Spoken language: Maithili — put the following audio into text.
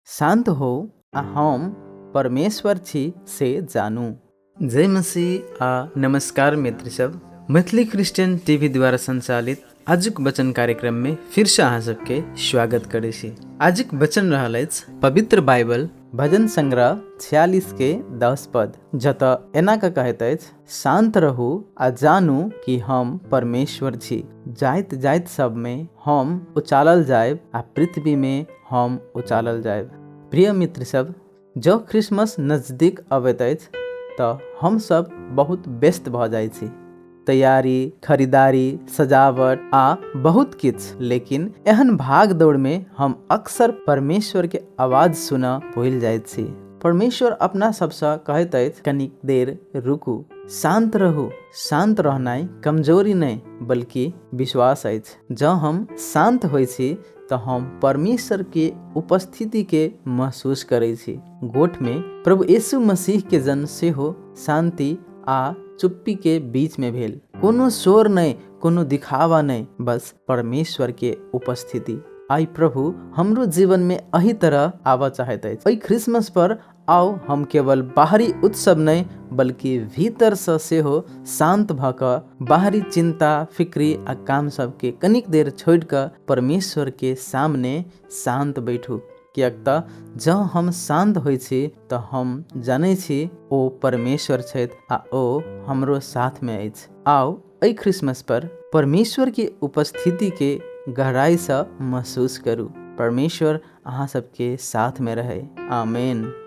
शान्त होउ आ हम परमेश्वर छी से जानू। जय मसीह आ नमस्कार मित्र सब, मैथिली क्रिश्चियन टीवी द्वारा संचालित आजुक वचन कार्यक्रम में फिर से अहाँ सबके स्वागत करै छी। आजुक वचन रहल अछि पवित्र बाइबल भजन संग्रह 46 के 10 पद, जतऽ एना कऽ कहैत अछि, शान्त रहू आ जानू कि हम परमेश्वर छी। जाइत जाइत सबमे हम उचालल जायब आ पृथ्वीमे हम उचालल जायब। प्रिय मित्र सब, जँ क्रिसमस नजदीक अबैत अछि तऽ हमसब बहुत व्यस्त भऽ जाइ छी। तैयारी, खरीदारी, सजावट आ बहुत किछु। लेकिन एहन भाग दौड़मे हम अक्सर परमेश्वरके आवाज सुनऽ भूलि जाइत छी। परमेश्वर अपना सबसँ कहैत अछि, कनिक देर रुकू, शान्त रहू। शान्त रहनाइ कमजोरी नहि, बल्कि विश्वास अछि। जँ हम शान्त होइ छी तऽ हम परमेश्वरके उपस्थितिके महसूस करै छी। गोठमे प्रभु यीशु मसीहके जन्म सेहो शान्ति आ चुप्पीके बीचमे भेल। कोनो शोर नहि, कोनो दिखावा नहि, बस परमेश्वरके उपस्थिति। आइ प्रभु हमरो जीवनमे एहि तरह आबऽ चाहैत अछि। एहि क्रिसमस पर आउ हम केवल बाहरी उत्सव नहि, बल्कि भीतरसँ सेहो शान्त भऽ कऽ बाहरी चिन्ता, फिक्री आ काम सबके कनिक देर छोड़ि कऽ परमेश्वरके सामने शान्त बैठू। किएक तऽ जँ हम शान्त होइ छी तऽ हम जनै छी ओ परमेश्वर छथि आ ओ हमरो साथमे अछि। आउ एहि क्रिसमस पर परमेश्वरके उपस्थितिके गहराइसँ महसूस करू। परमेश्वर अहाँ सबके साथमे रहै। आमेन।